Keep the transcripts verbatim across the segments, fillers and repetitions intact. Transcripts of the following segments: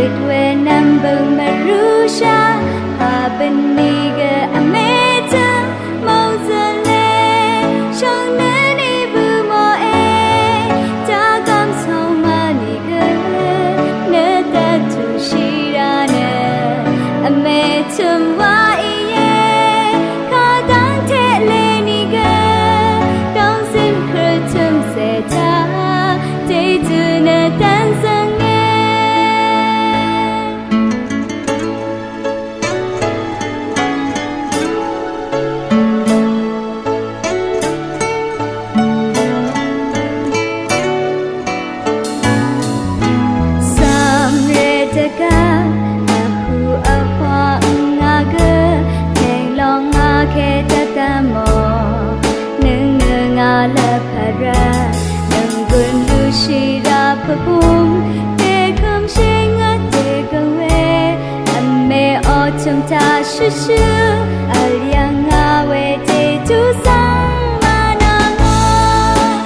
Wenvm bøng mvrúshà pà bvnìgø vmètø̀m mòngzø̀le shvngnø ni bø̀mòe dvgvm sòngmvnìgø nø dvtú shìrà nø vmètø̀m wa íe kadv́ngte lenìgø dòngzø̀m krøtø̀m zeta dèdø nø dvnzø̀nge. Cv̀mré dvgvp vhú vhwa ngà gø tènglòng ngà kèdvdvmò. Nøng nø ngà lvpat rvt nøng gùn lúshìrà pvpung dèkømshì ngvt dègø we vmè ó chø̀m taq shøshø vl yv̀ng ngà we dèdú zv́ng mvnvngò.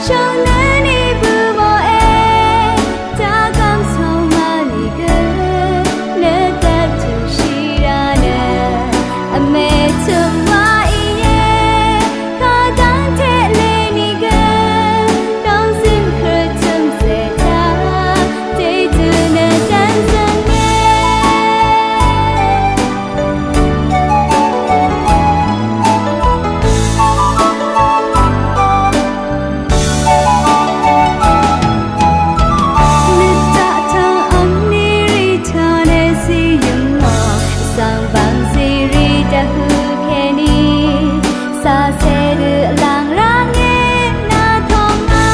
Shvngnø ni bø̀mòe dvgvm sòngmvnìgø nø dvtú shìrà nø vmètø̀m wa íe kadv́ngte lenìgø dòngzø̀m krøtø̀m zeta dèdø nø dvnzø̀nge. Nø taq tvng angní rì tane zí yø̀ngò svng bv̀ngzí rì dvhø̀ kèní càcè dø lv̀ng rv́ngí nà tòngà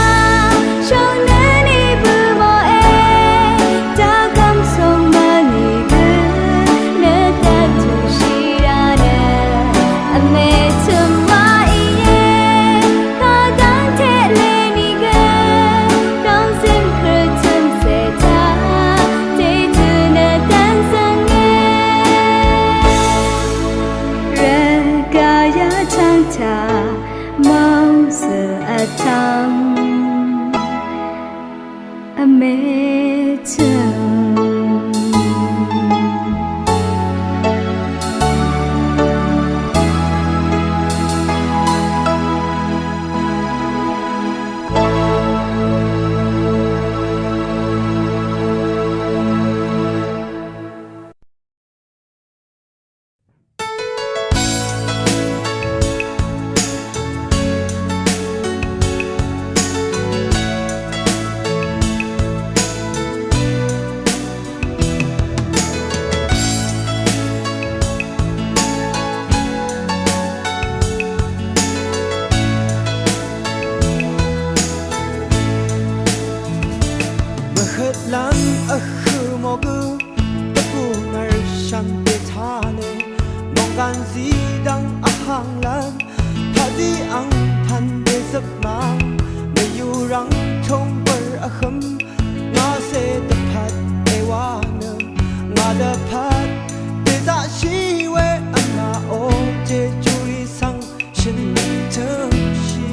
shvngnø ni bø̀mòe dvgvm sòngmvnìgø nø dvtú shìrà nø vmètø̀m wa íe kadv́ngte lenìgø dòngzø̀m krøtø̀m zeta dèdø nø dvnzø̀nge. Rvgaq yv́ng tvng taq mòngzø̀l vtvng vmètø̀m Mvhøt lv́m vhø mò gø dvbù mv̀rshv̀m dètane mòngkàn zídv́ng vhang lv́m paqzí angpv̀n dèzøpmà mvyù rv̀ng túng bø̀r vhø̄m ngàcè dvpvt èwà nø ngà dvpvt dèzaqshì we vmà o Jejurì svng shø̀n tø̀mshì.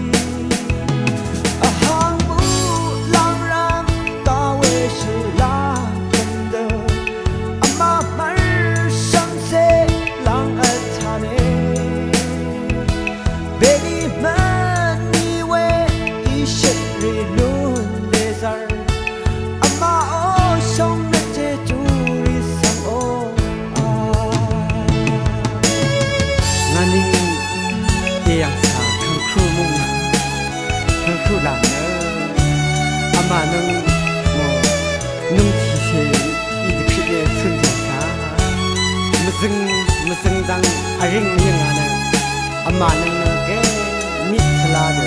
Vhang muqlàng rv́m gà we shvlá dø̀m dø vmà mv̀rshv̀mcè lv́ng vtane bèní mvní we ìshøt rì lún dèzv̀r vmà ó shóng nøt Jejurì svng ó. Ngà nìng èyv̀ng cà kàngkrú múng kàngkrú làng nø vmà nøng mò nøng tìcè í dvkrit nø cøn jàng cà mvzøng mvzøng dvng vrìng mvyøng a nø vmà nøng nø gè mit cvla dø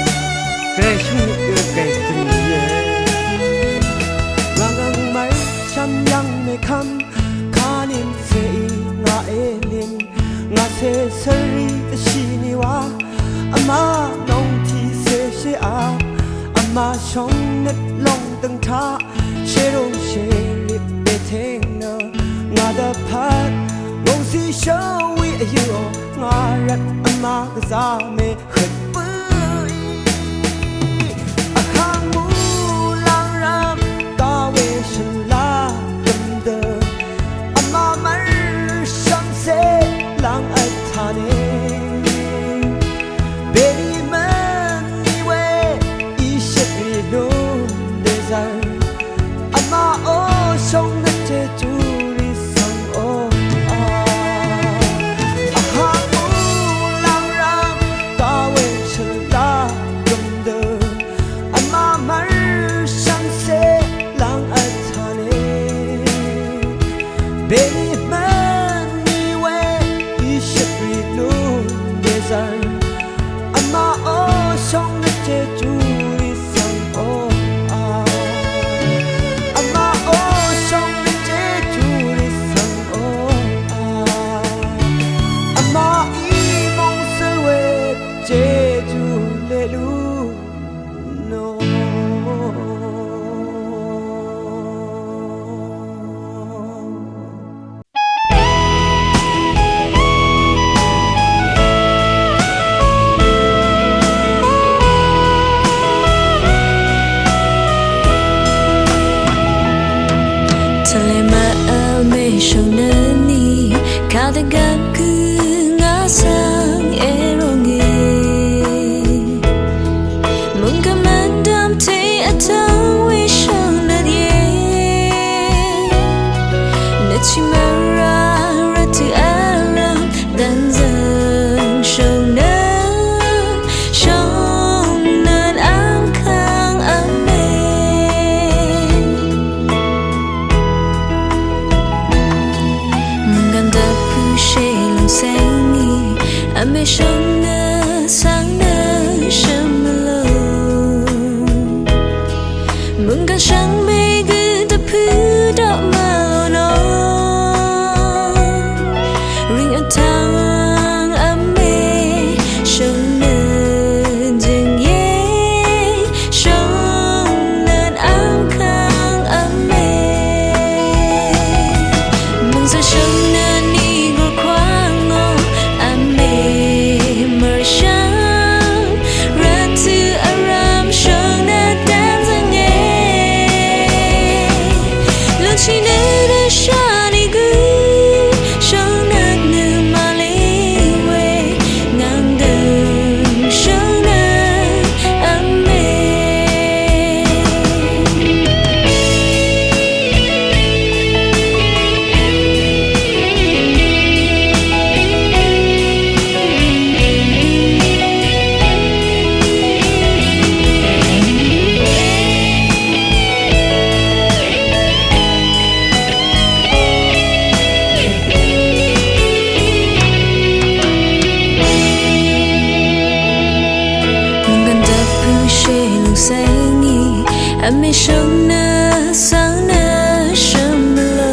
gvray shø̀ng mit dø gvray døng íe. Ngà ngv̀ng mv̀rshv̀m yv̀ng mèkvm kà nìmcèí ngà ènìn ngàcè svrì dvshì nìwà vmà nòngtì cèshèá vmà shóng nøt lòng dø̀ng taq shèrùng shèrip dèteng nø ngà dvpvt ngòngzí shvwi vyø̀ò ngà rvt vmà gvzà mèhøt bǿì. Vhang muqlàng rv́m gà we shvlá dø̀m dø Beni mvn ni we ishvt ri lung dezar. Ama o shong ne jeju ri sang o a. Ama o shong ne jeju ri sang o a. Ama i mong sel we jeju le lu. Tvlema vme shongnani kadagap kü ngasang erongi. Mungkamandam te atang we shongnat ye. Nachimara ratu aram danzang shongnat, shongnat angkang ame. Mungkandap kushe lungsengi ame shongnat sangnat shemlo. Mungkashang begu tapu dok malono. Ring atang ame shongnat jengye. Shongnat angkang ame. Mungsa shongnat ni gurkwang o ame. Marshang ratu aram shongnat danzange. Lungshine dashani gu shongnat nu mali we. Ngangdøng shongnøng ame. Mungkandap pø̄she lungsengi ame shongnøng sangnøng shø̀mlø.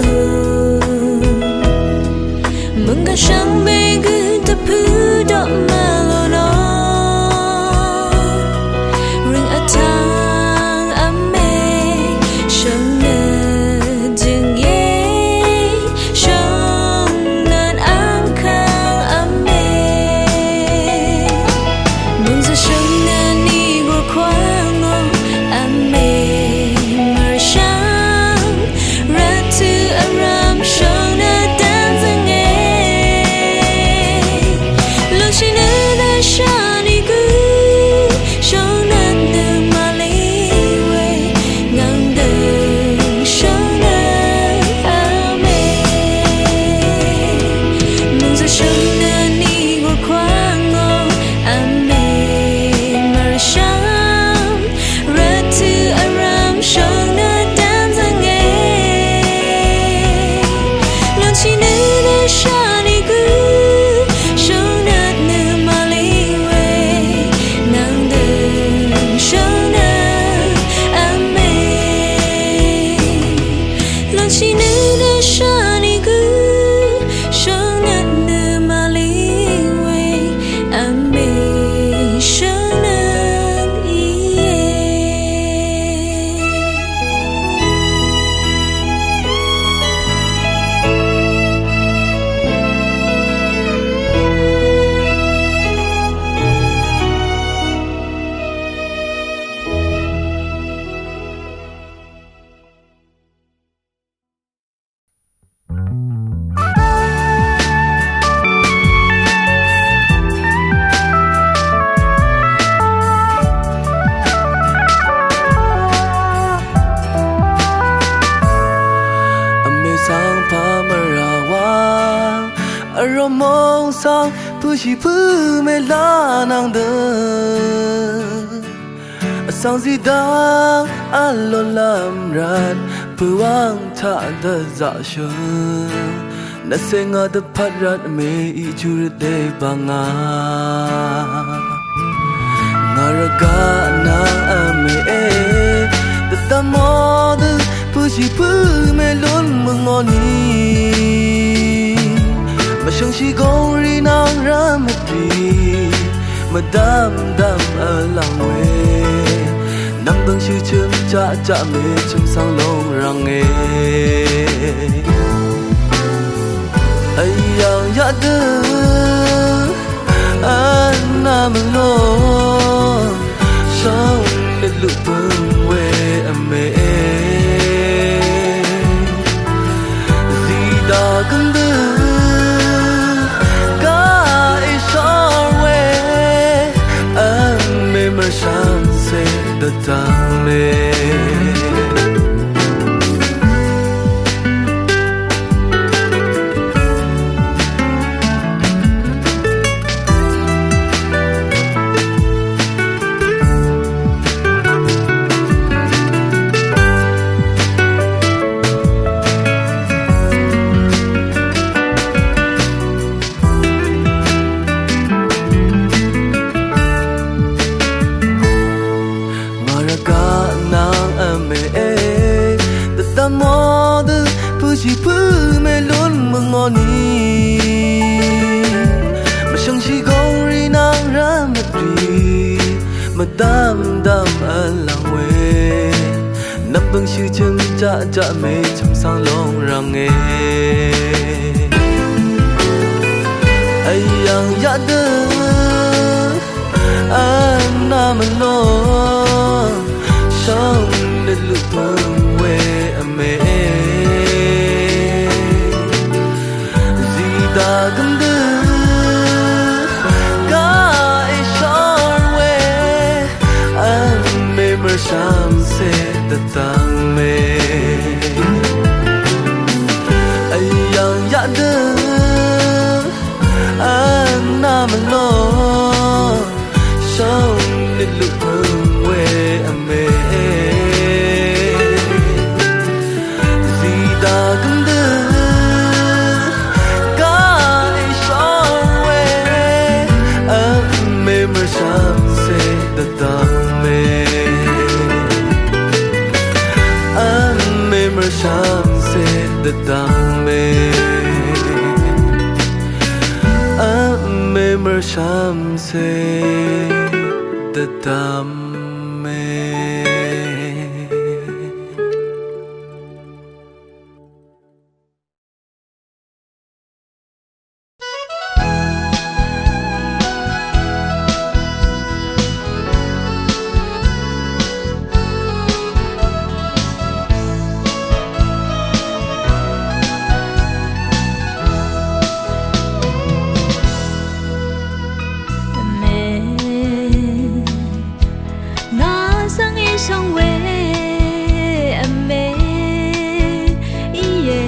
Mungkashang begø dvpø̄ dok mvlono. Ring vtang ame shongnøng døngye shongnøng angkang ame. Mungsa shongnøng ni gurkwango ame. Marshang rvtø̄ aram shongnøng dvzange. Lungshi nø nø shani gø shongnøng nø mali we. Ngangdøng shongnøng ame. Mungsa shongnøng ni gurkwango ame. Marshang rvtø̄ aram shongnøng dvzange. Lungshi nø nø shani gø shongnøng nø mali we. Ngangdøng shongnøng ame. Lungshi nø nø shani gø shongnøng nø mali we. Ame shongnøng iye. Amesang pamarawa aromong sang pushi pumelanang de. Asang zidang alolamrat Pø̀wáng taq dvzaqshø̀ng nvcè ngà dvpvt rvt mèí júrøt dé bvngà. Ngà rvgaq nvng vmèé dvdvmò dø pø̄shì pø̄ mèlún mvngò nì. Mvshø̀ngshì góng rì nvng rvmøt rì mvdv̀mdv̀m vlv̀ng we. Nv̀mbø̀ng shø̀chø̀m jaqjaq mèchø̀m svng lóngrv̀nge. Vyv̀ng yaqdø vnà mvlò shvngnøt luq pø̀ng we vmèe. Zìdà gø̀ng dø gaq èshvr we vmè mv̀rshv̀mcè dvdv̀ngmè. Ngà rvgaq nvng vmèe dvdvmò dø pø̄shì pø̄ mèlún mvngò nì. Mvshø̀ngshì góng rì nvng rvmøt rì mvdv̀mdv̀m vlv̀ng we. Nv̀mbø̀ng shø̀chø̀m jaqjaq mèchø̀m svng lóngrv̀nge. Vyv̀ng yaqdø vnà mvlò shvngnøt luq pø̀ng we vmèe. Zìdà gø̀ng dø gaq èshvr we vmè mv̀rshv̀mcè dvdv̀ngmè. Vyv̀ng yaqdø vnà mvlò shvngnøt luq pø̀ng we vmèe. Zìdà gø̀ng dø gaq èshvr we vmè mv̀rshv̀mcè dvdv̀ngmè. Vmè mv̀rshv̀mcè dvdv̀ngmè. Vmè mv̀rshv̀mcè dvdv̀ngmè. Vmè ngà svng èshvng we vmè íe.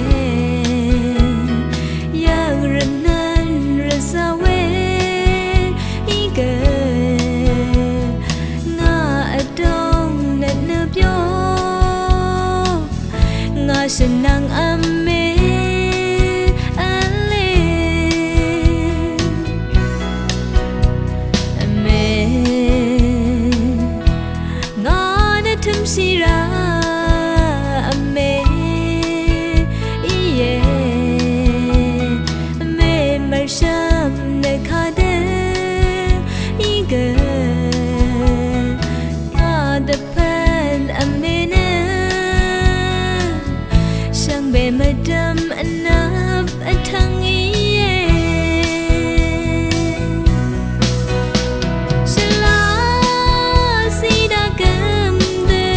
Yv̀ng rvtnvn rvzà we í gø ngà vdòng nøt nø byo. Ngà shvnvng vmè vle vmè ngà nø tø̀mshì rá vmè íe. Vmè mv̀rshv̀m nø kadø í gø ngà dvpvt vmè nø shvngbe mvdv̀m vnvp vtvng íe. Shvlá zìdà gø̀ng dø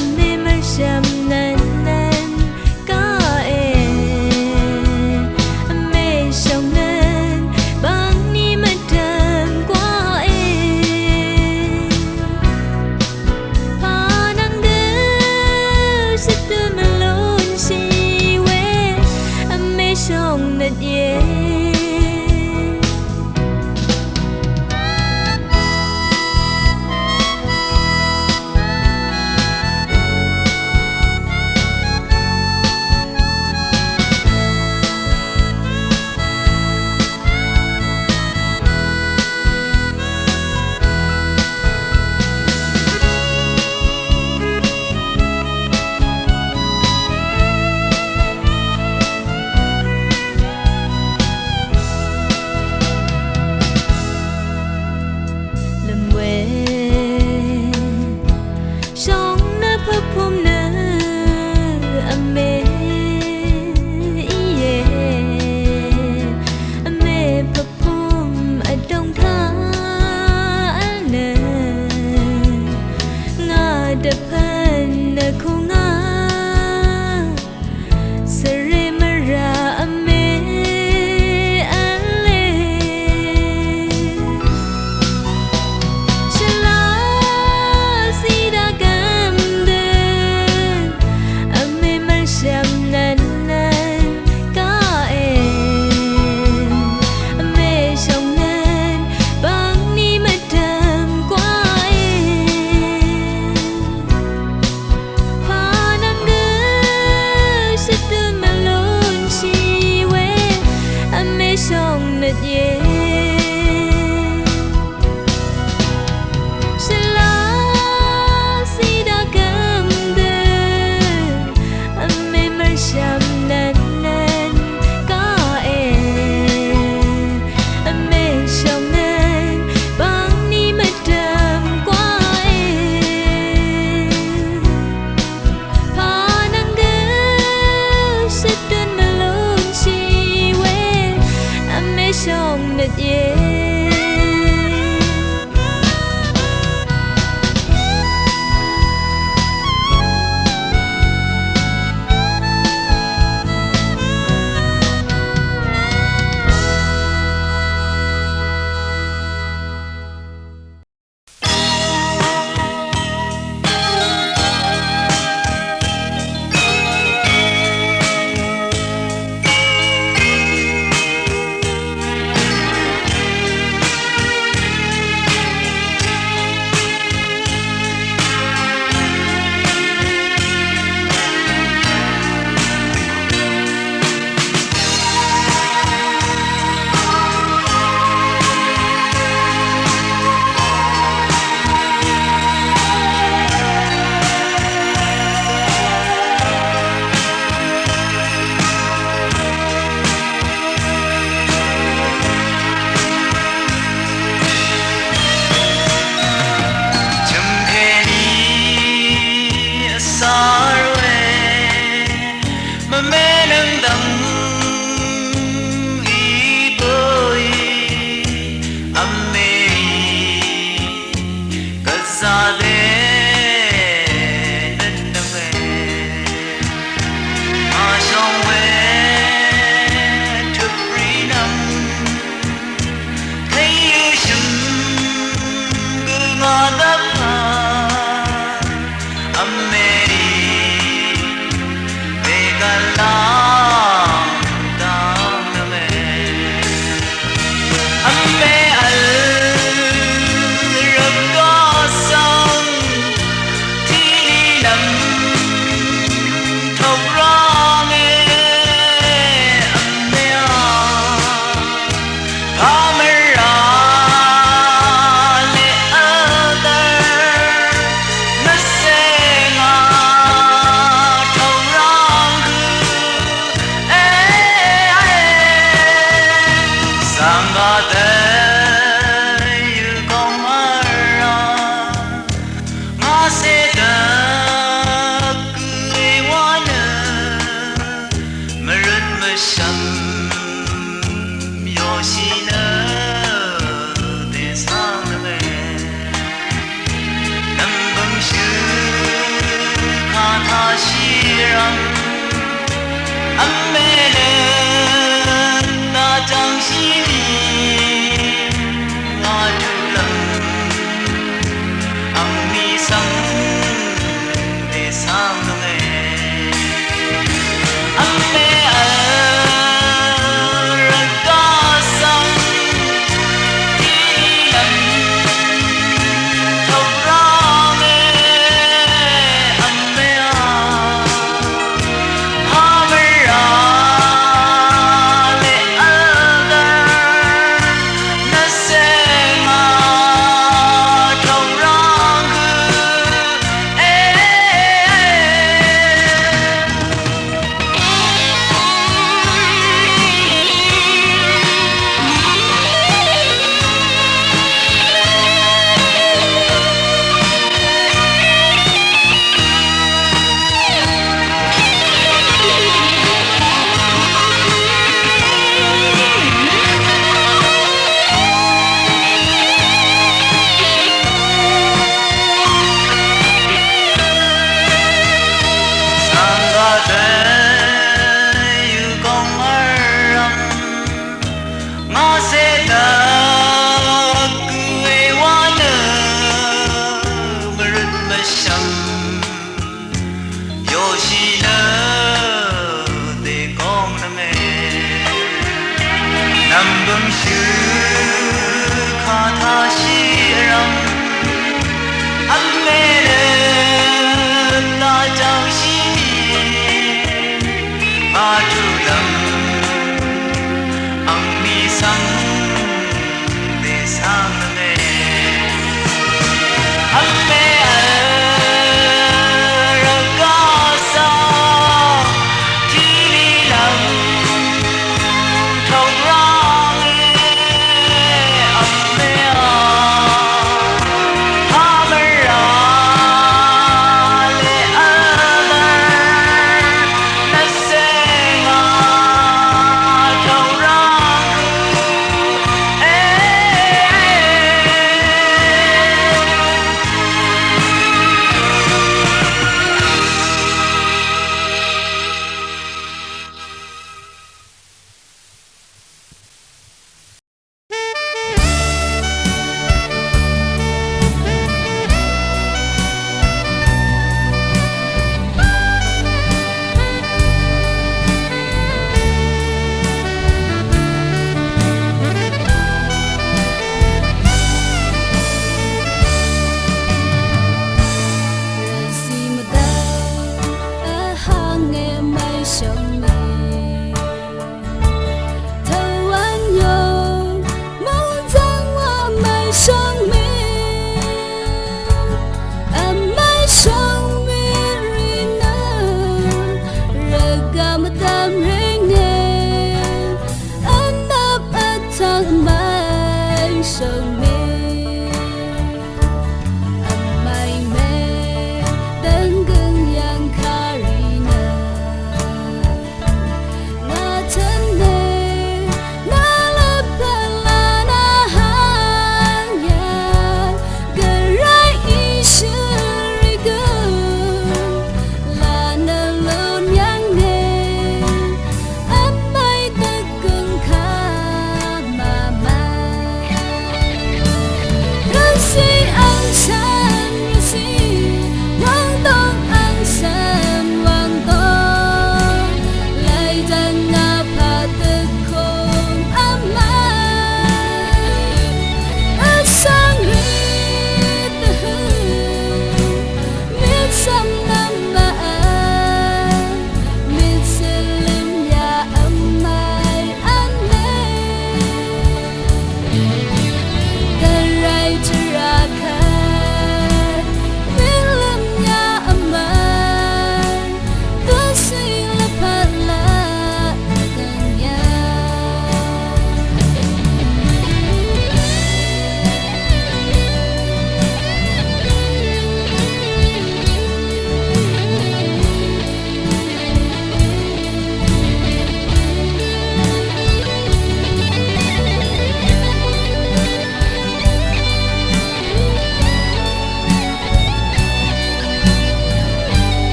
vmè mv̀rshv̀m nvnnvn kaqe. Vmè shvngnøt bvngni mvdv̀m kwaqe. Pà nvng dø shvdø mvlúnshì we vmè Shvmnvnnvn kaq e, vmè shvngnvn bvngni mvdvm kwaq e. Pà nvng gø shvdøn mvlúnshì we, vmè shvngnvt ye.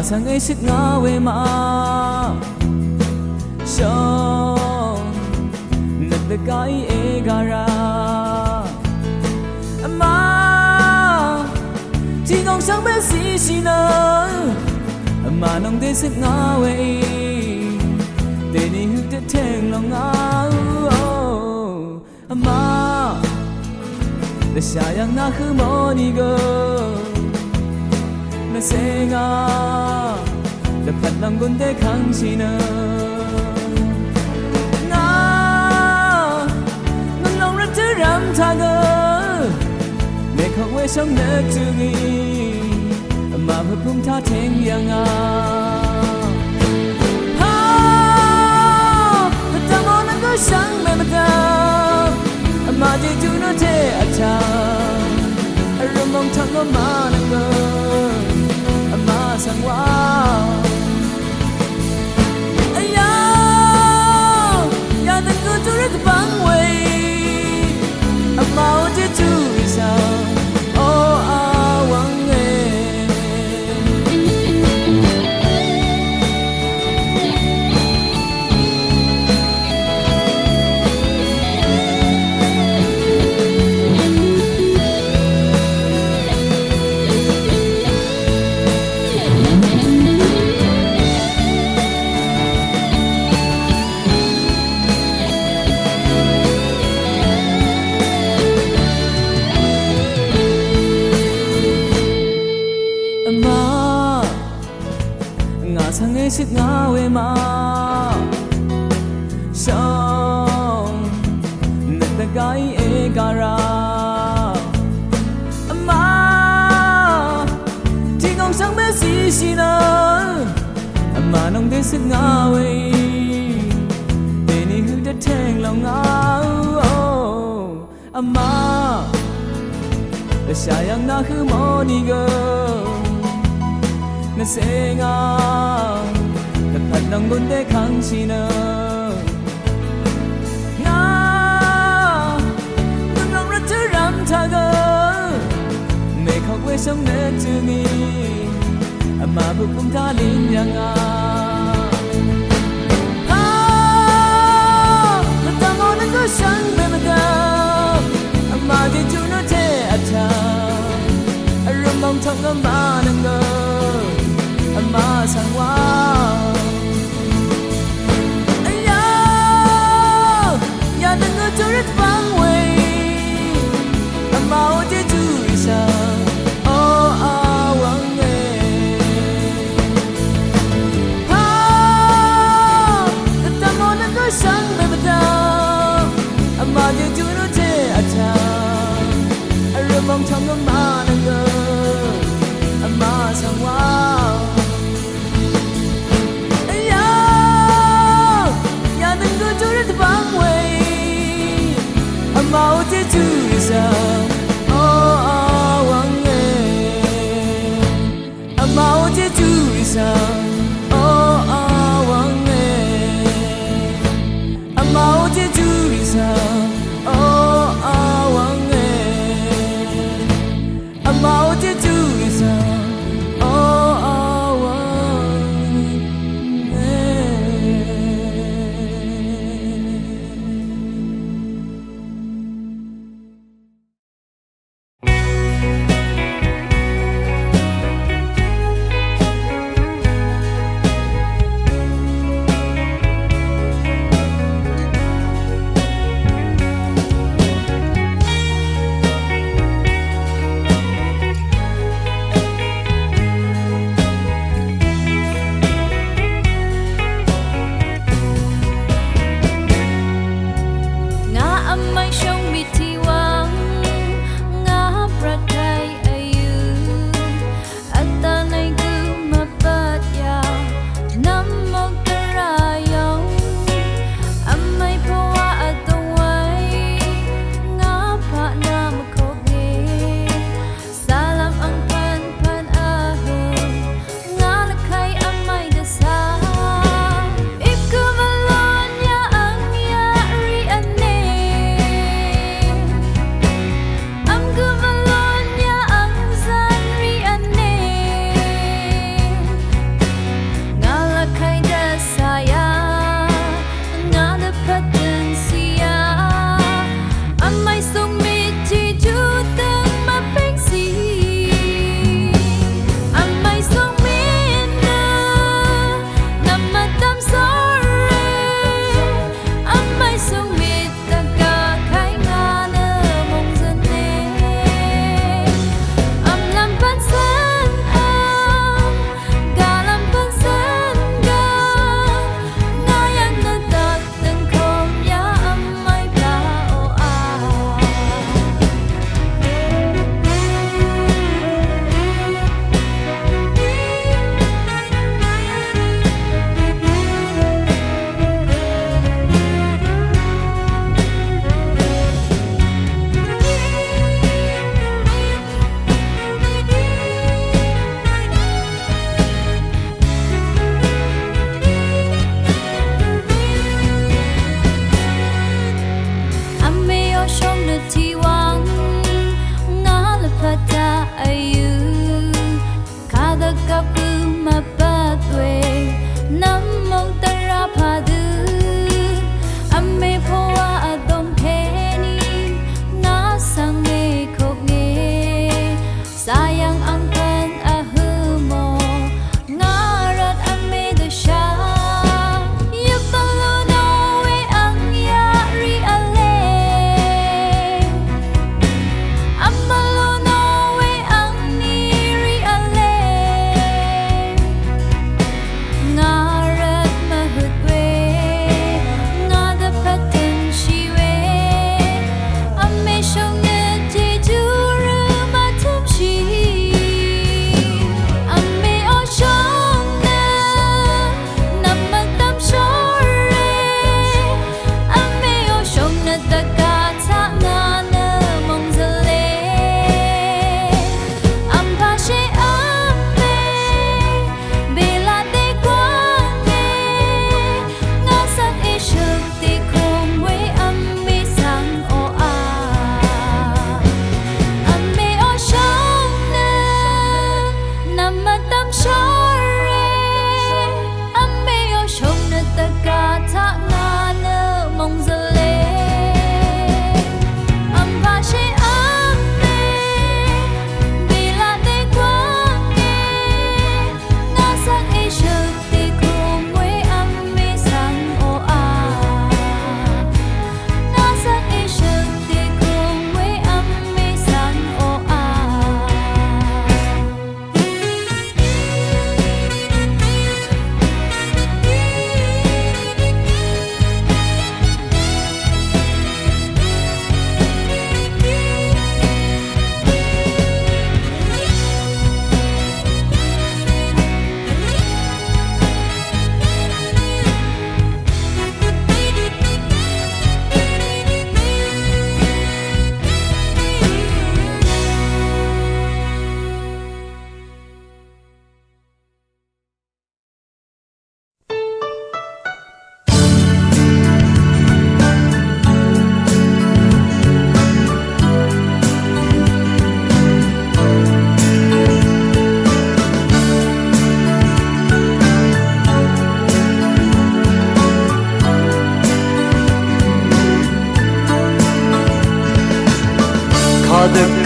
Svng èshøt ngà we ma shong nøt dvgá í ègà rà vma Tigong shvngbe zíshì nø vma nòng dèshøt ngà we í dèní høq dvteng lòng ngà vma dvshà yv̀ng nà hø mò nìgø nvcè ngà dvpvt lòng gùn dèkvngshì nø ngà ngø̀n lòng rvt tvrvm taq gø mèkok we shvngnøt tø̀ ngì vma pvpung taq teng yv̀ng ngà ha vdv̀m ò nø gø shvngbe mvdv̀m vma jejú nø te vtaq vrø̀m mòng tv̀ng vma nø gø vma svng wa Aya, yadøng gø tvrøt bang we. Vma ò jejú rì svng, o, a, wvng e. Vma ngà svng èshøt ngà we ma shong nøt dvgá í ègà rà vma Tigong shvngbe zíshì nø vma nòng dèshøt ngà we í dèní høq dvteng lòng ngà vma dvshà yv̀ng nà hø mò nìgø nvcè ngà dvpvt lòng gùn dèkvngshì nø ngà ngø̀n lòng rvt tvrvm taq gø mèkok we shvngnøt tø̀ ngì vma pvpung taq lìn yv̀ng ngà ha vdv̀m ò nø gø shvngbe mvdv̀m vma jejú nø te vtaq vrø̀m mòng tv̀ng vma nø gø vma svng wa Aya, yadøng gø tvrøt bang we. Vma ò jejú rì svng, o, a, wvng e. Ha, vdv̀m ò nø gø shvngbe mvdv̀m. Vma jejú nø te vtaq vrø̀m mòng tv̀ng vma nø gø.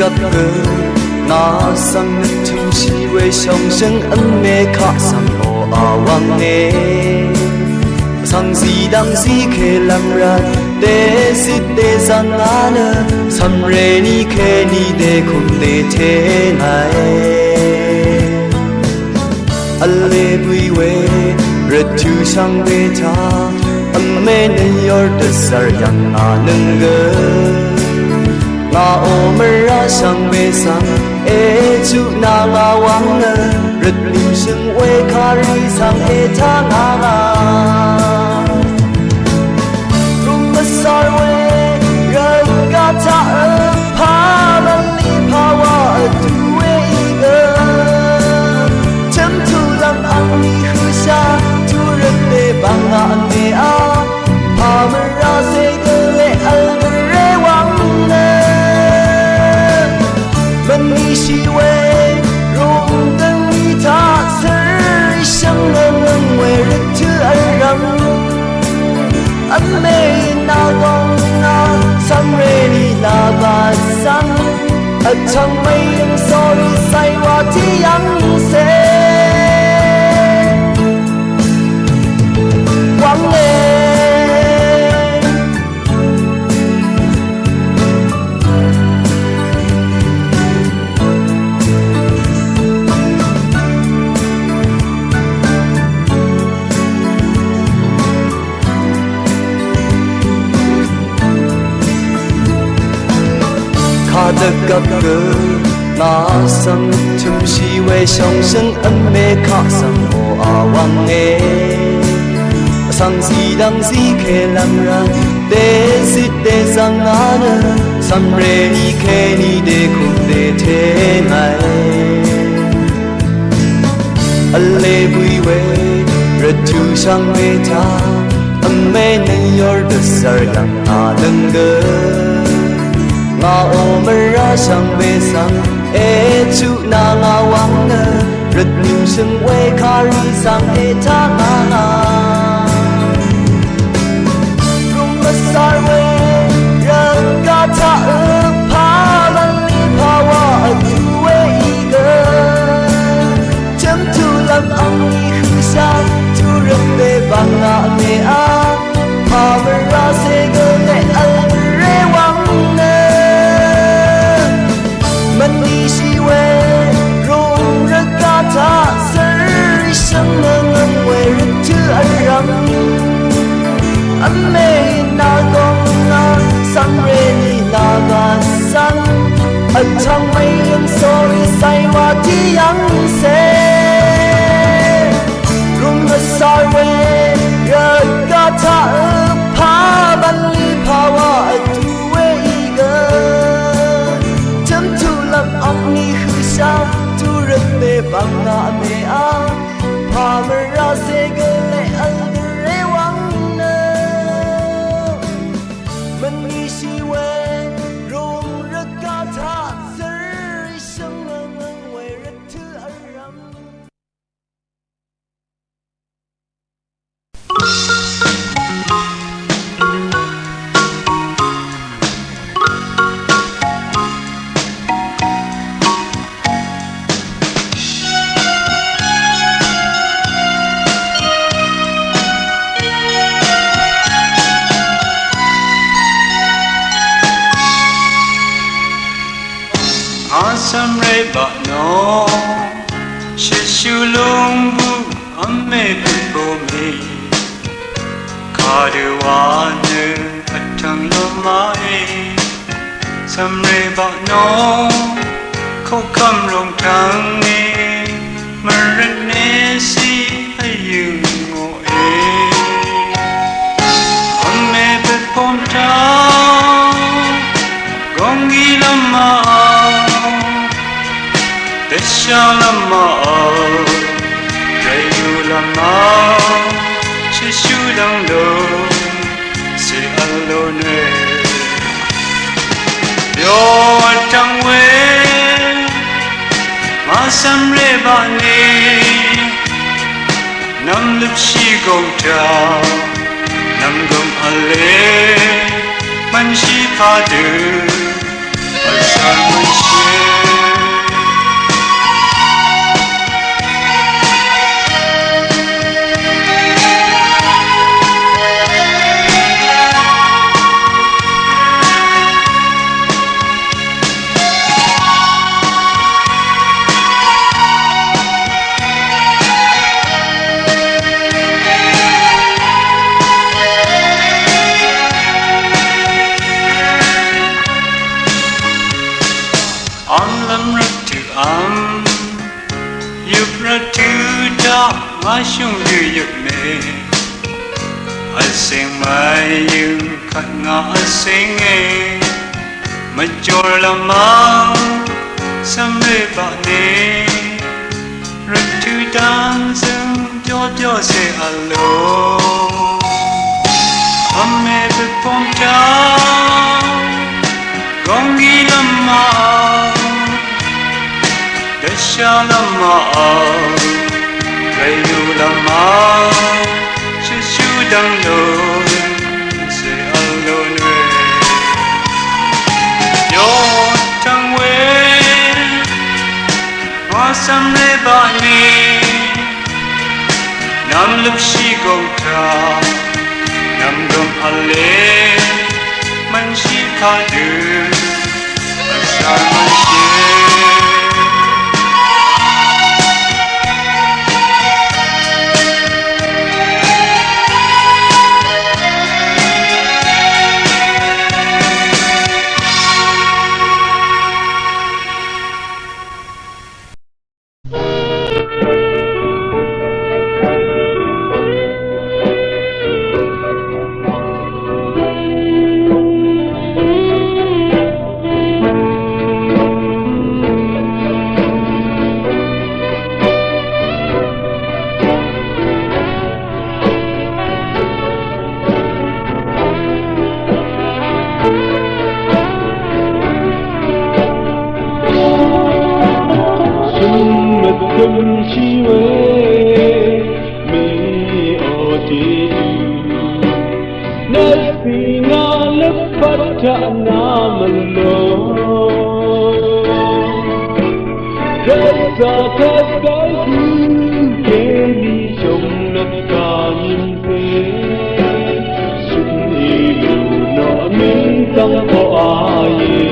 Gvp gø ngà svng nøt tømshì we shòngshøng v̄me kaq svng oqà wv̄nge. Vsvng zìdvng zìke lv́m rvt dèzøt dèzvng ngà nø cv̀mreni keni dèkùm dète ngàe. V̄le bø̀í we rvt tø̀ shvngbe taq v̄me nø yv̀r dvzv̀r yv̀ng ngà nøng gø. Ngà ò mvrá shvngbe svng èchuq nà ngà wvng nø rvt lùshøng we kàrì svng ètá ngà ngà. Rùm mvsvr we rvgaq taq vpà lv́nlì pàwà vtú we í gø. Chø̀mtulv́m angní høsha turøt dèbvng ngà v̄me á. Pà mvrá cè gø leq vl gvray wvng nø mvnishì we rùm døngí taq cø̀rì shvngøngøng we rvt tø̀ vrv̀m. V̄me nà gòng nà cv̀mreni lvbà svng vtvng mèyø̀ng sórí càì wa tiq yv̀ngcè wvng e. Kadø gvp gø ngà svng tømshì we shòngshøng v̄me kaq svng oqà wv̄nge. Vsvng zìdvng zìke lv́m rvt dèzøt dèzvng ngà nø cv̀mreni keni dèkùm dète ngàe. V̄le bø̀í we rvt tø̀ shvngbe taq v̄me nø yv̀r dvzv̀r yv̀ng ngà nøng gø. Ngà ò mvrá shvngbe svng èchuq nà ngà wvng nø rvt lùshøng we kàrì svng ètá ngà ngà. Rùm mvsvr we rvgaq taq vpà lv́nlì pàwà vtú we í gø. Chø̀mtulv́m angní høsha turøt dèbvng ngà v̄me á. Pà mvrá cè gø leq vl gvray wvng nø mvnishì we rùm rvgaq taq cø̀rì shvngøngøng we rvt tø̀ vrv̀m. V̄me nà gòng nà cv̀mreni lvbà svng vtvng mèyø̀ng sórí càì wa tiq yv̀ngcè. Rùm mvsvr we rvgaq taq vpà lv́nlì pàwà vtú we í gø. Chø̀mtulv́m angní høsha turøt dèbvng ngà v̄me á. Pà mvrá cè gø leq vl gvray wvng nø mvnishì we rùm rvgaq taq cø̀rì shvngøngøng we rvt tø̀ vrv̀m. Asvmre baq nò shvshu lúngbù v̄me bø̀n bø̀mì. Kadø wa nø vtvng lv́m màe. Cv̀mrè baq nò koqkv̀m ròngtv̀ng e mvrøtne si vyø̀ng ngòe. Vme bvpom taq gònggi lv́m màò. Dvsha lv́m màò, rèyù lv́m màò, shvshu dv́ng lùng cè vl lò nø. Byo vtvng we, màcv̀mrè baq ni, nv̀mløpshì gòng taq, nv̀mgø̀m v̄le, mvnshì padø. Ám lv́m rvtø̀ ám, yøp rvtø̀ taq ngà shúngdø yøp mè. Vsing mvyøng kvt ngà vsing e, mvjor lvmá, cv̀mré baq nì. Rvtø̀ dv́n zøng jø jø cè vl lò. Vmè bvpv̀ng taq, gòngí lvmá, dvsha lvmá, rèyù lvmá, shvshu dv́ng lò, cè vl lò nwe. Yø tv́ng we, wa cv̀mré baq nì, nv̀m lvpshì gø taq, nv̀m gø vle, mvnshì kadø, vsvr mvnshì. Shø̀n mvtø̄m shì we, mè o Jesu. Nvsì ngà lvpat taq nà mvlò. Rvzà tvt dvzù kèní shòng nvt kà nìmzè. Shø̀n í lú nò mìng zv̀ng koqà íe.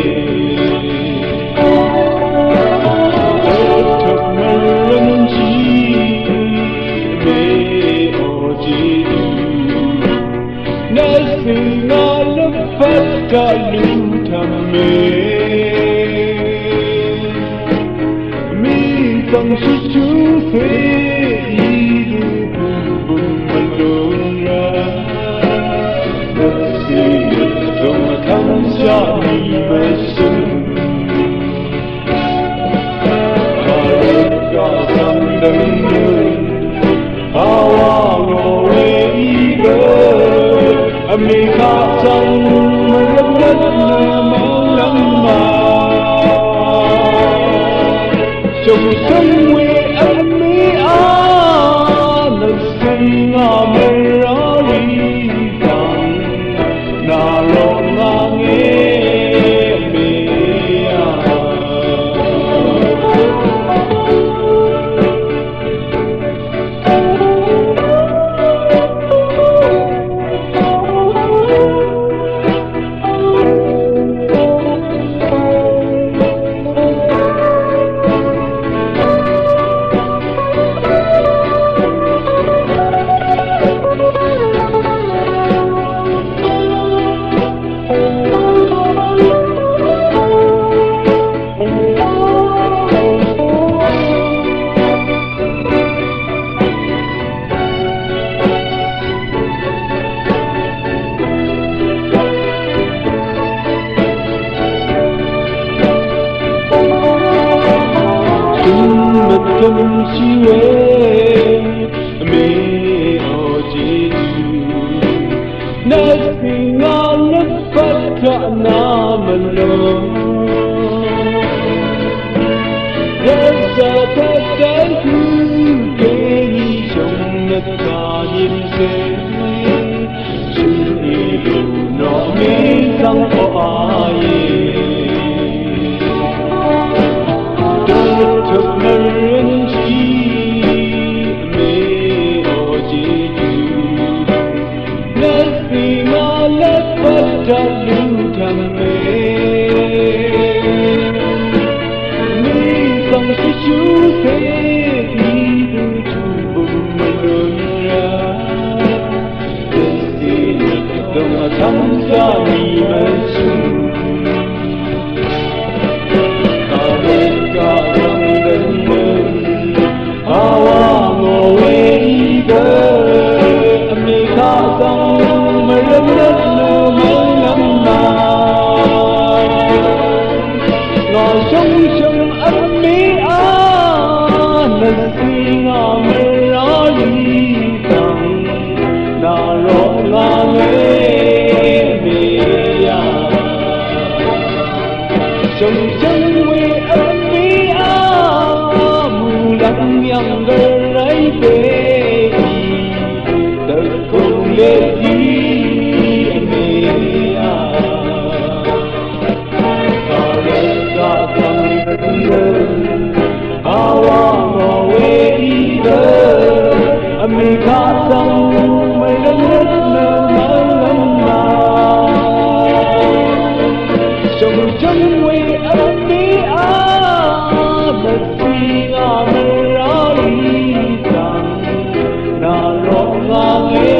Dvtøp mvrø̀m shì mè o Jesu. Nvsì ngà lvpat taq lú tv̀m mè. Mì zv̀ng shvshu cè í dø bø̀n bø̀n mvlún rá. Nvsì yøt dø̀ng vtv́ng shaq mì mvshø̀n. Mvrøt gaq svng dø̀ng dø̀ng. Awà ngò we í gø, vmì kaq svng mvrøt nø mvlv́m ma. Shø̀ng shø̀ng we vmì a, nvsø̀ng a mvrá rì svng, nà rò ngà ngé vmì a. Shø̀n mvtø̄m shì we, mè o Jesu. Nvsì ngà lvpat taq nà mvlò. Rvzà tvt dvzù kèní shòng nvt kà nìmzè. Shø̀n í lú nò mìng zv̀ng koqà íe. Shøp mvrøn shì mè o Jejú. Lvsì ngà lvpat taq lú tvng mè. Mì svng shvshú cè í dø tubø mvrøn rá. Døng vtvng zà nì mvshø̀m. Kàrvt kà dvng dvng møn. Awà ngò we í dø. Vmì kà svng mvrøm rvt nø mvlvm nà. Ngà shø̀ngshø̀ng vmì á. Nvsì ngà mvrá rì svng. Nà rok ngà ngé mè yà. Shø̀ngshø̀ng we vmì á. Mùlv̀ng yv̀ng gvray pè í. Dvkung lè dì mè yà. Kàrvt kà dvng dvng dø. Awà ngò we í dø. Vmì kà svng mvlvm nø mvlvm nà. Shø̀ngshø̀ng we vmì á. Lvsì ngà mvrá rì svng. Nà rok ngà ngé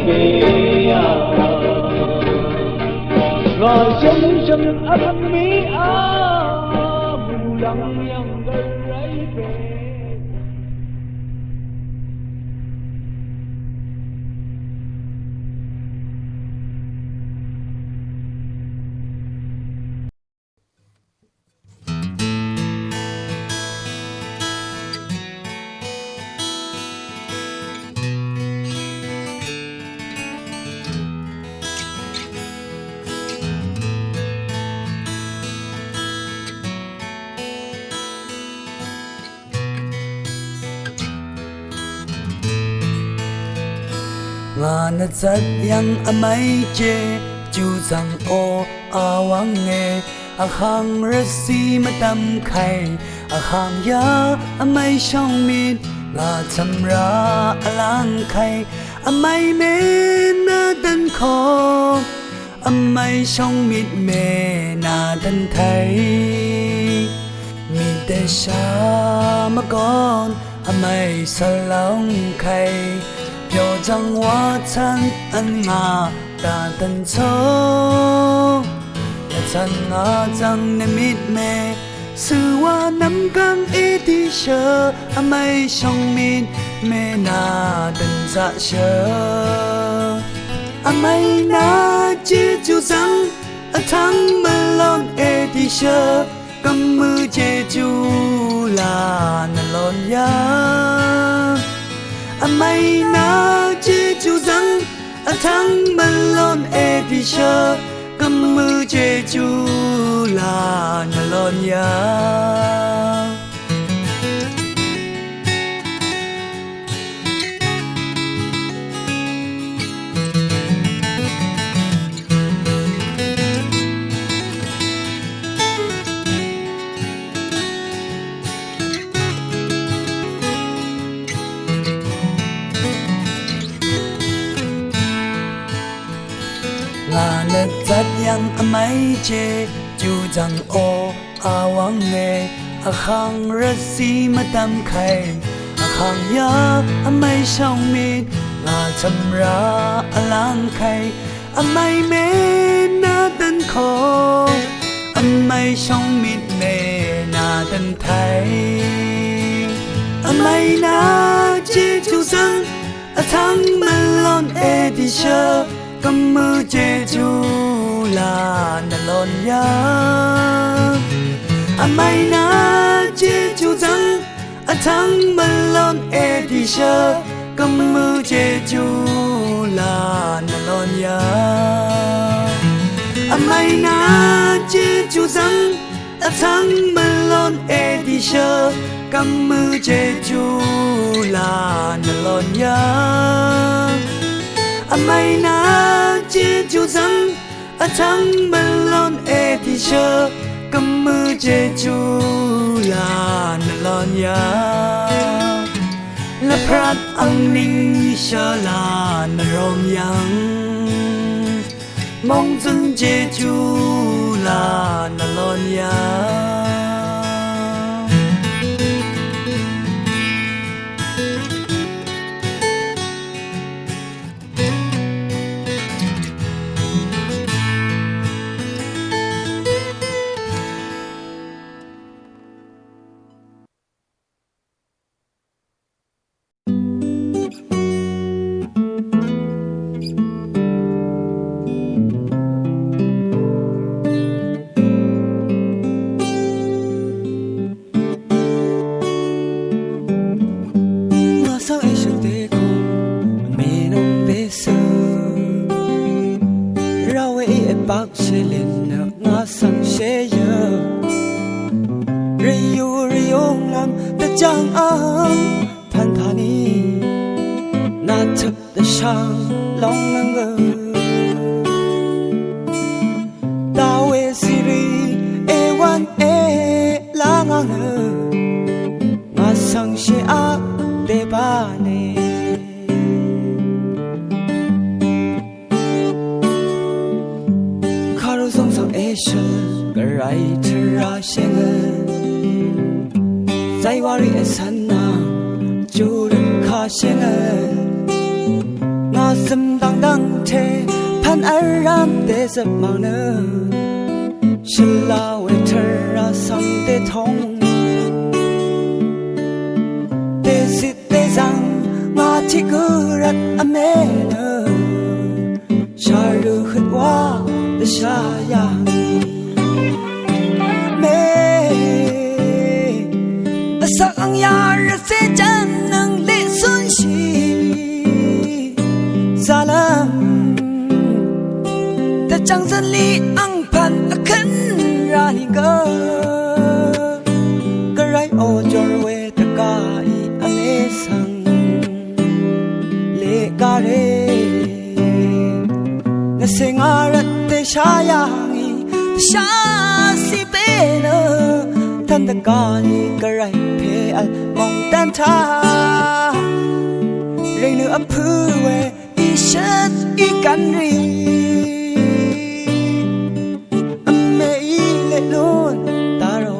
mè yà. Ngà shø̀ngshø̀ng vmì á. Mùlv̀ng yv̀ng gvray pè. Ngà nvzvt yv̀ng vmèí Jejú zv̀ng o awv̀ng e, vhang rvcì mvdv̀m kèí, vhang yà vmèí shòng mit, ngà cv̀mrà vlv̀ng kèí, vmèí mè nà dv̀n kong. Vmèí shòng mit mè nà dv̀n tèí. Mì dvshà mvgòn vmèí sàlòng kèí. Pyo jv̀ng wà cv̀n vn ngà dà dv̀n cho. Yà cv̀n ngà cv̀ng nø mit mè. Svwa nvmgv̀ng èdishø, vmèí shòng mit mè nà dv̀n zaqshø. Vmèí nà Jejú zv̀ng, vtv̀ng mvlon èdishø, gv̀mmø Jejú là nvlon yà. Vmèí nà Jejú zv̀ng, vtv̀ng mvlon èdishø, gv̀mmø Jejú là nvlon yà. Ngà nø zat yv̀ng vmèí Jejú zv̀ng o awv̀ng e, vhang rvcì mvdv̀m kèí, vhang yà vmèí shòng mit, ngà cv̀mrà vlv̀ng kèí, vmèí mè nà dv̀n kong, vmèí shòng mit mè nà dv̀n tèí. Vmèí nà Jejú zv̀ng, vtv̀ng mvlon èdishø, gv̀mmø Jejú là nvlon yà. Vmèí nà Jejú zv̀ng, vtv̀ng mvlon èdishø, gv̀mmø Jejú là nvlon yà. Vmèí nà Jejú zv̀ng, vtv̀ng mvlon èdishø, gv̀mmø Jejú là nvlon yà. Vmèí nà Jejú zv̀ng, vtv̀ng mvlon èdishø, Gø̀mmø Jejú la nvlon yv̀ng, lvprat angning shø̀la nvrong yv̀ng, mòngzø̀n Jejú la nvlon yv̀ng. Ngà svng èshø̀n dèkung mènung dèsø, rà we í èbak shèlin nø ngà svng shèyø. Rìyù rìyung lv́m dvjvng ang pv̀n tani, nà tøp dvshang long nøngø. Dawe siri ewan e la ngà nø, ngà svng shì a debane. Kàru zong svng eshøl gvray tvrà shèngø. Zaiwari èsvn nà jurøt kà shèngø. Ngà svng dvngdvng te pvn aram dezøp mvng nø, shvla we tvrà svng detong. Dezit dezvng ngà tiq gø rvt vme nø, sharø høt wa dvsha yà ngì. Mè vsak ang yà rvtse jvn nøng leq zunshì zalvm, dvjvng zønli ang pvn vkøn rà nìgø, gvray ojor we dvgaq í vme svng leq gare. Ngà sè ngà rvt dvsha yà ngì, dvsha zí pè nø, tvn dvgaq nì gvray pè vl mòngdvn taq, rèng nø vpø̄ we ìshøt ìgv̀n rì, vme í leq lún dvro.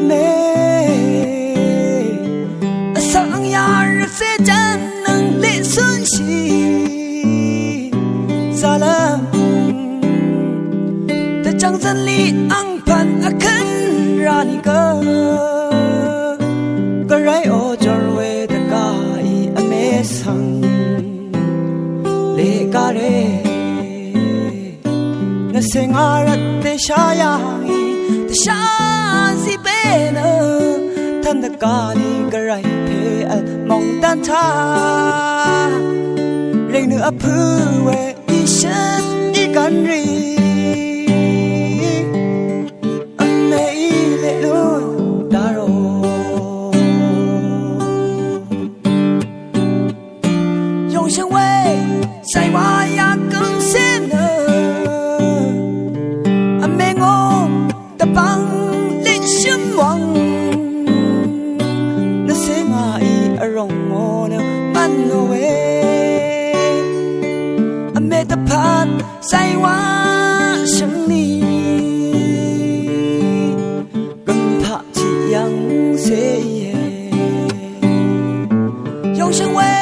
Mè vsak ang yà rvtse jvn nøng leq zunshì zalvm, dvjvng zønli ang pvn vkøn rà nìgø, gvray ojor we dvgaq í vme svng leq gare. Ngà sè ngà rvt dvsha yà ngì, dvsha zí pè nø, tvn dvgaq nì gvray pè vl mòngdvn taq, rèng nø vpø̄ we ìshøt ìgv̀n rì, vme í leq lún dvro. Yòngshø̀ng we zàywà yà gø̀ng sè nø, vme ngò dvbvng lìngshø̀m wvng, nvsè ngàí vròng ngò nø mv̀n nò we, vme dvpvt zàywà shø̀ng nì, gø̀ng taq tiq yv̀ng sè íe. Yòngshø̀ng we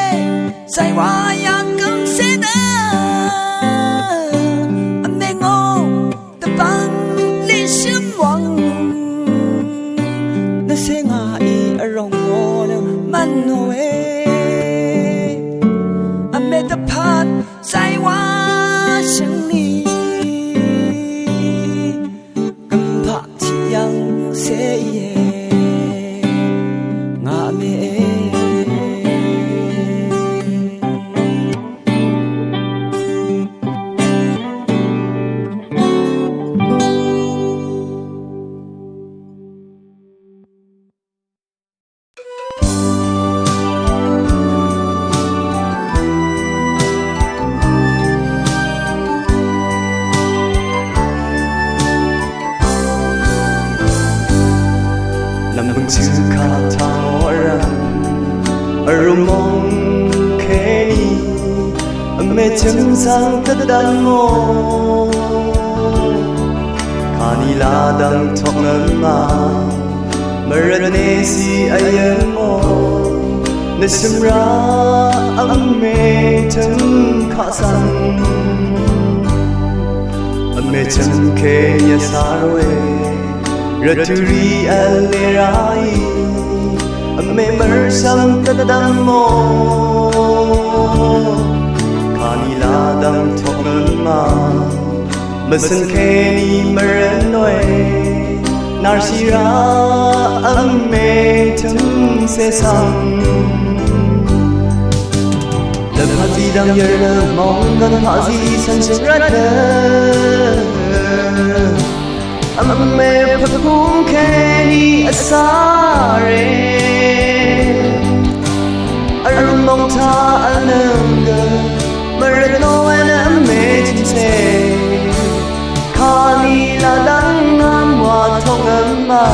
zàywà yà gø̀ng sè nø, vme ngò dvbvng lìngshø̀m wvng, nvsè ngàí vròng ngò nø mv̀n nò we, vme dvpvt zàywà shø̀ng nì, Vrumong keni vmè chø̀m svng tvdvm mò. Kani ladvng tokngøn ma. Mvrvt nesi vyøn mò. Nø svmra vmè chø̀m kaq svng. Vmè chø̀m keni vsar we. Rvturi vle raí. Vmè mørsvng tvdvm mò. Kani ladvng tokngøn ma. Mvsøn keni mvrvt noe. Narshira vmè tømse svng. Lvpat zidvng yvr nø mòngkvn paqzi cv̄n shø̀n rvt nø. Vmè pvpung keni vsare. Vrumong taq vløng gø. Mvrvt noe nø vmè tømse. Kani ladvng ngvm wa tokngøn ma.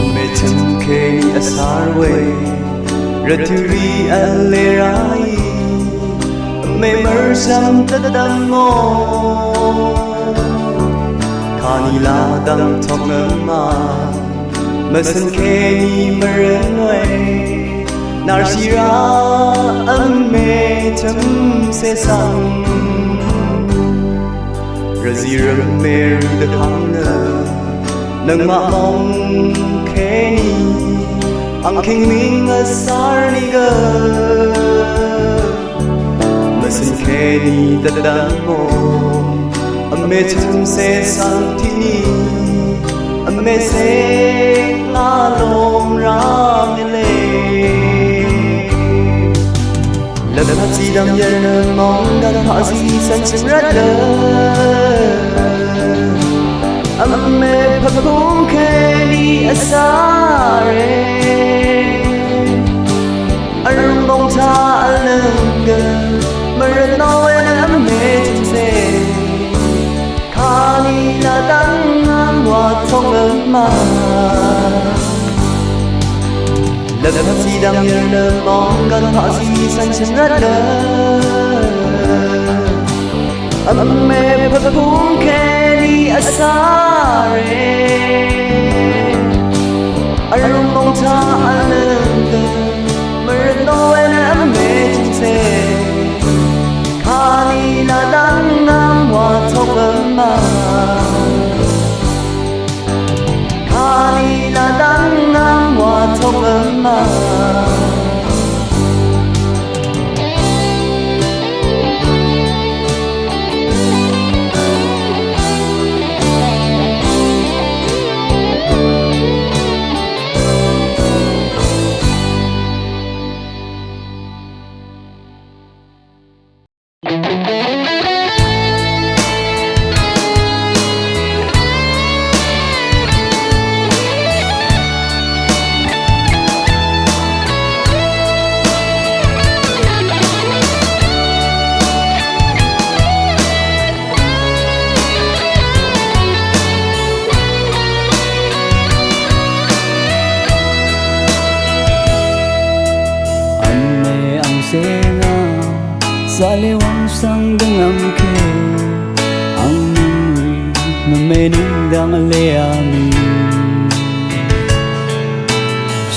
Vmè chø̀m keni vsar we. Rvturi vle raí. Vmè mørsvng tvdvm mò. Kani ladvng tokngøn ma. Mvsøn keni mvrvt noe. Narshira vmè tømse svng. Rvzi rvmè rø dvkvng nø. Nøngmaq mòng keni. Angkingming vsar ni gø. Mvsøn keni tvdvm mò. Vmè tømse svng tiq ni. Vmè se ngà lom rvng vle. Lvpat zidvng yvr nø mòngkvn paqzi cv̄n shø̀n rvt nø. Vmè pvpung keni vsare. Vrumong taq vløng gø. Mvrvt noe nø vmè tømse. Kani ladvng ngvm wa tokngøn ma. Lvpat zidvng yvr nø mòngkvn paqzi cv̄n shø̀n rvt nø. Vmè pvpung keni vsare. Vrumong taq vløng gø. Mvrvt noe nø vmè tømse. Kani ladvng ngvm wa tokngøn ma. Kani ladvng ngvm wa tokngøn ma. Vmè angcè ngà zaqlè wvng svng dvngvm kè ang nvng rì mvmè nvng dvng vlè a mì.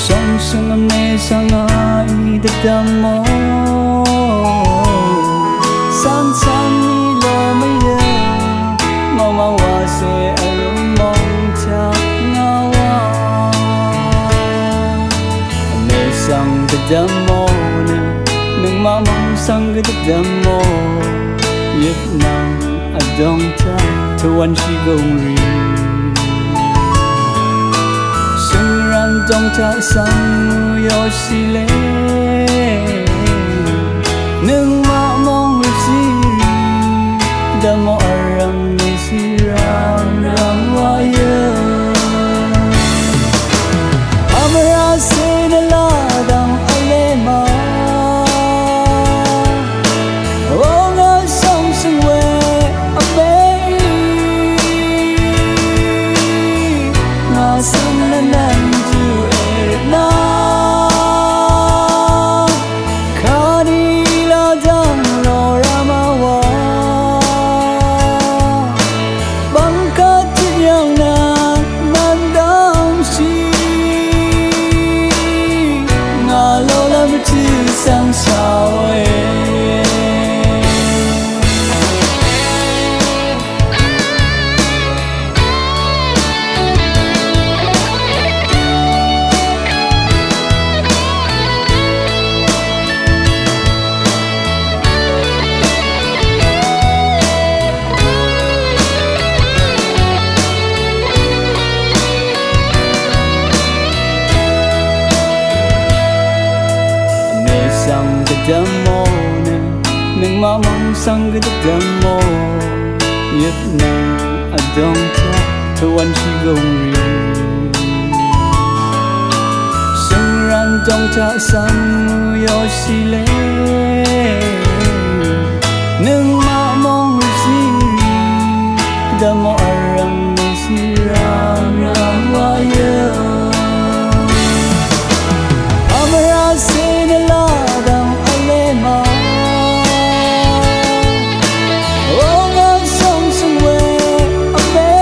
Shvngshø̀ng vmè svng ngà í dvdvm mò. Cv̄n cv̄n í lò mvyø̄ mvwvng wacè vrø̀m mòng taq ngà wà. Vmè svng dvdvm mò nø nøngmaq mòng svng gø dvdvm mò. Yøp nvng vdòng taq tvwv̄n shì gø ung rì. Shø̀n rv̄n dòng taq svng yò shì lè. Dvmò nø nøngmaq mvng svng gø dvmò. Yøpnøng vdòng taq tvwvnshì gø mvrì. Shø̀ngrv̀n dòng taq svng mø yoshì le. Nøngmaq mvng rvzì rì. Dvmò vrv̀ng Sirang rang wa yø. Amra se nø la dang ale ma. Ong ang song sung we ame.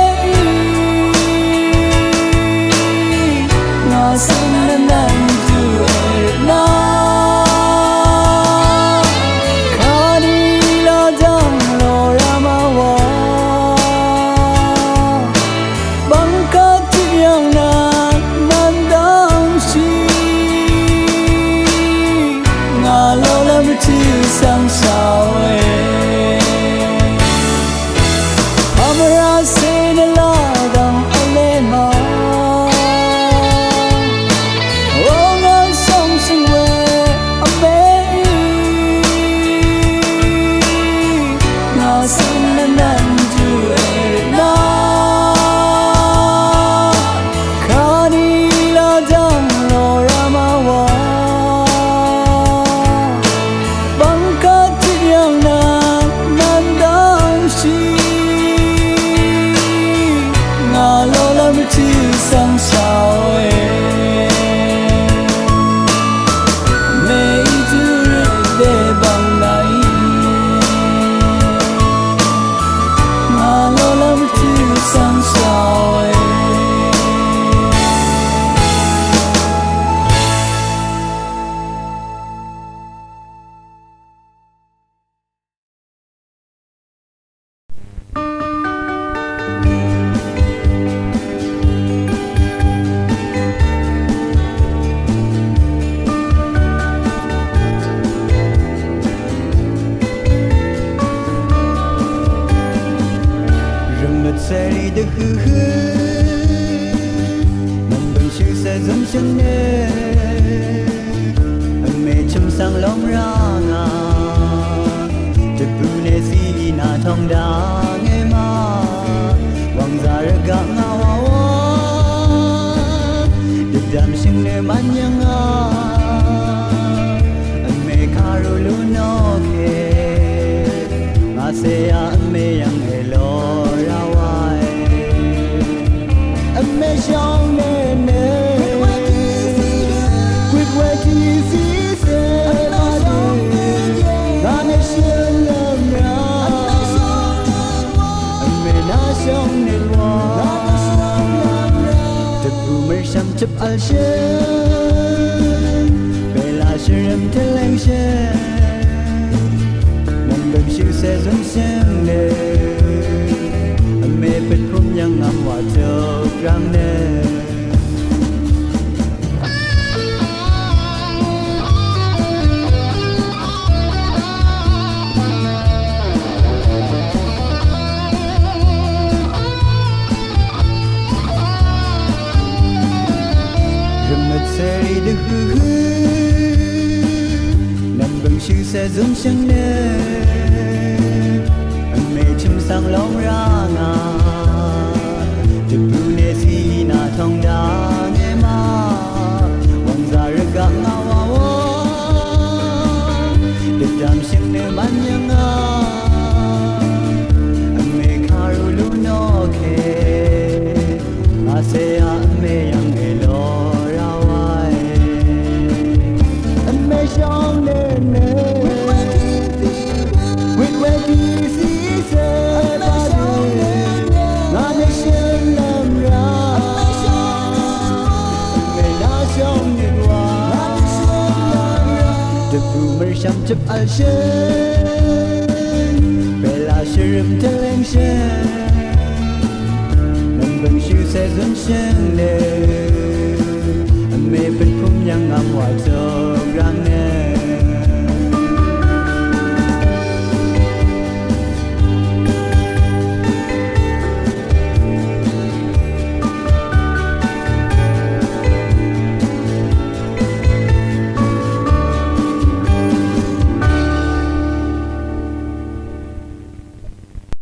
Nga sung nø nang tu e na. Kani la dang lo ra ma wa. Bv̀ngkvt tiq yv̀ng nvng nvn dv́ngshì. Ngà lolv́m rvtø̀ svng shàòe. Vmvrá cé nø ládv̀ng v̄le ma. Ong ang song sing we vmeí. Ngà svng nvnvn jù èrvt na. Kani ládv̀ng lò rá ma wa. Bv̀ngkvt tiq yv̀ng nvng nvn dv́ngshì. Ngà lolv́m rvtø̀ svng shàòe. Mèí dø røt dèbv̀ng nàí. Ngà lolv́m rvtø̀ svng shàòe. Rvmøt seri dvhøhø. Mvmbøng shø se zømshøng nø. Vme chø̀m svng lóng rá ngà. Dvbù ne zí nà tòng dvngé ma. Wv̀ngzà rvgaq ngà wa wa. Dvdv̀m shø̀ng nø mvn yv̀ng ngà. Vme kàrú lú nò kè. Ngà cè yà vme yv̀ng èlò rá wa è. Vme shóng nø nø. Kwit we tiq zí cè. Ngà nø shø̀n lv̀m rá. Vme nà shóng nø wa. Dvbù mø̀rshv̀m chøp vl shø̀n. Bèlà shvrø̀m tvleng shø̀n. Nv̀mbø̀ng shø se zún shø̀n nø. Vme pøt pum yv̀ng ngv̀m wa tøp rv̀ng nø. Rvmøt seri dvhøhø. Nv̀mbø̀ng shø se zún shø̀ng nø. Vme chø̀m svng lóng rá ngà. Dvbù ne zí nà tòng dvngé ma. Wv̀ngzà rvgaq ngà wa wa. Dvdv̀m shø̀ng nø mvn yv̀ng ngà. Vme kàrú lú nò kè. Ngà cè yà vme yv̀ng èlò rá wa è. Vme shóng nø nø. Wit we tiq zí cè bvdø. Ngà nø shø̀n lv̀m rá. Vme nà shóng nø wa. Dvbù mø̀rshv̀m chøp vl shø̀n. Bèlà shvrø̀m tvleng shø̀n. Nv̀mbø̀ng shø se zún shø̀n nø. Vme pøt pum yv̀ng ngv̀m wa tøp rv̀ng nø.